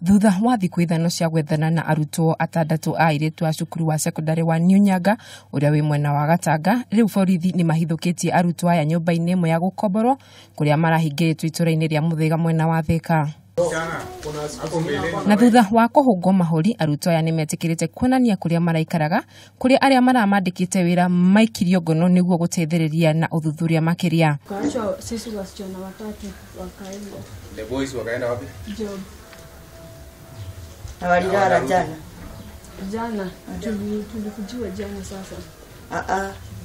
Thutha wa thikũ 5 cia gwethana na arutwo 6 a airĩtu a cukuru wa secondary wa New Nyaga ũrĩa wĩ mwena wa Gatanga, rĩu borithi nĩ mahithũkĩtie arutwo aya nyũmba-inĩ ĩmwe ya gũkomborwo kũrĩa marahingĩrĩtwo itũũra-inĩ rĩa Mũthĩga mwena wa Thĩka. Na thutha wa kũhũngwo mahũri, arutwo aya nĩ metĩkĩrĩte kuonania kũrĩa maraikaraga, kũrĩa arĩa maramandĩkĩte wĩra maikirio ngono nĩguo gũteithĩrĩria na ũthuthuria makĩria. Sisi wasichana watatu wakaenda. The boys wakaenda wapi? Job. Na walilala jana. Jana tulikujiwa jana sasa.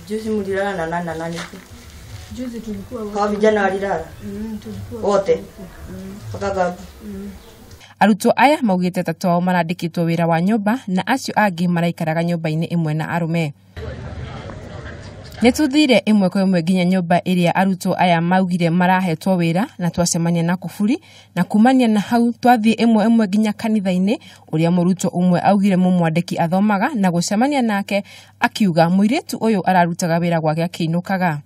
Juzi mlilala na nani na nani? Juzi tulikuwa wote. Kwa vijana walilala? Tulikuwa wote. Mpaka gapi? Arutwo aya maugĩte atatũ ao marandĩkĩtwo wĩra wa nyũmba na acio angĩ maraikaraga nyũmba-inĩ ĩmwe na arũme. Nĩtũthire ĩmwe kwa ĩmwe nginya nyũmba ĩrĩa arutwo aya maugire marahetwo wĩra na twacemania na Kuburi, na kumania na hau twathiĩ ĩmwe ĩmwe nginya kanitha-inĩ ũrĩa mũrutwo ũmwe augire mũmwandĩki athomaga, na gũcemania nake akiuga mũirĩtu ũyũ ararutaga wĩra gwake akĩinũkaga.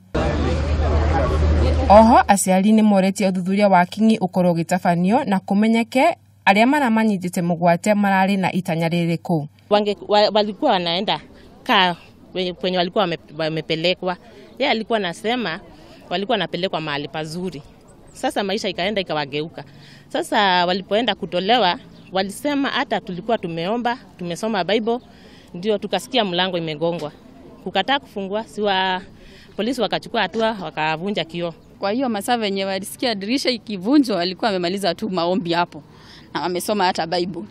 Oho aciari nĩ moretie ũthuthuria wa kinyi ũkorwo ũgĩtabanio na kũmenyeke arĩa maramanyitĩte mũgwate mararĩ na itanya rĩrĩkũ. Walikuwa wanaenda kaa kwenye walikuwa wamepelekwa. Yeye alikuwa anasema walikuwa wanapelekwa mahali pazuri. Sasa maisha ikaenda ikawageuka. Sasa walipoenda kutolewa walisema hata tulikuwa tumeomba, tumesoma Bible, ndio tukasikia mlango imegongwa. Kukataa kufungua, siwa polisi wakachukua hatua wakavunja kioo. Kwa hiyo masaa wenye walisikia dirisha ikivunjwa walikuwa wamemaliza tu maombi hapo na wamesoma hata Bible.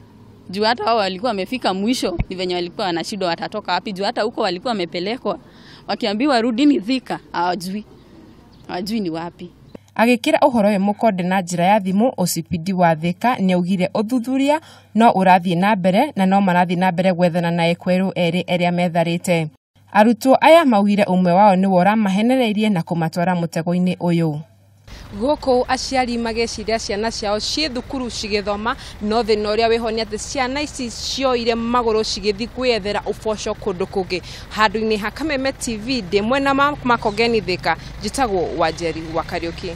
Juu hata wao walikuwa wamefika mwisho, ni venye walikuwa wanashindwa watatoka wapi. Juu hata huko walikuwa wamepelekwa wakiambiwa rudini Thika, hawajui ni wapi. Agĩkĩra ũhoro ũyũ mũkonde na njĩra ya thimũ, OCPD wa Thĩka nĩaugire ũthuthuria no ũrathiĩ na mbere na no marathiĩ na mbere gwethana na ekwerũ erĩ arĩa metharĩte. Arutwo aya maugire ũmwe wao nĩwe ũramahenereirie na kũmatwara mũtego-inĩ ũyũ. Gũkũ aciari mageciria ciana ciao ciĩ thukuru cigĩthoma, no thĩna ũrĩa wĩho nĩ atĩ ciana ici cioire magũrũ cigĩthiĩ kwĩyethera ũboco kũndũ kũngĩ. Handũ-inĩ ha Kameme TV ndĩ mwena Makongeni Thĩka, njĩtagwo Wanjeri wa Kariũki.